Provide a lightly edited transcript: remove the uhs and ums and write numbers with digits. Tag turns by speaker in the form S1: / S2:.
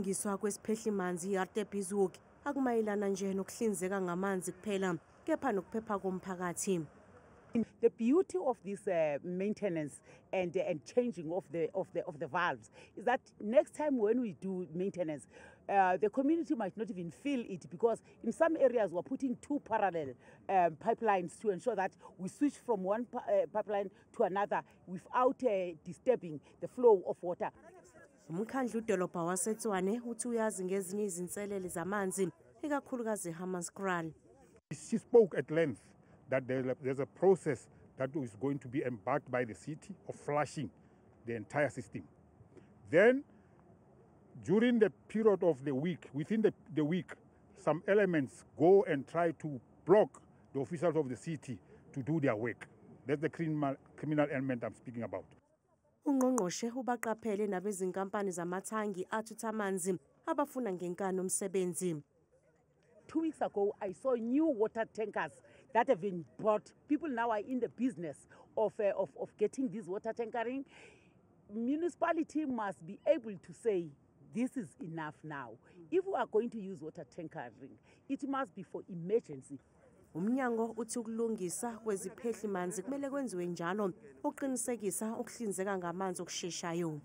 S1: Ukulungiswa kwesiphehlimanzi i-Hartebeespoort akumayelana nje nokuhlinzeka ngamanzi kuphela kepha nokuphepha komphakathi.
S2: The beauty of this maintenance and changing of the valves is that next time when we do maintenance, the community might not even feel it, because in some areas we're putting two parallel pipelines to ensure that we switch from one pipeline to another without disturbing the flow of water.
S1: Umkhandlu udolobha waseTshwane uthi uyazi ngezinye izinselele zamanzi ikakhulukazi eHammanskraal.
S3: She spoke at length that there's a process that is going to be embarked by the city of flushing the entire system. Then, during the period of the week, within the week, some elements go and try to block the officials of the city to do their work. That's the criminal element I'm speaking about.
S1: Ungqongqoshe ubaqaphele nabezinkampani zamathangi athutha amanzi abafuna ngenkani umsebenzi.
S2: 2 weeks ago, I saw new water tankers that have been bought. People now are in the business of getting this water tankering. Municipality must be able to say, this is enough now. If we are going to use water tankering, it must be for emergency.
S1: Umnyango uthi ukulungisa kweziphehlimanzi kumele kwenziwe njalo ukuqinisekisa ukuhlinzeka ngamanzi okusheshayo.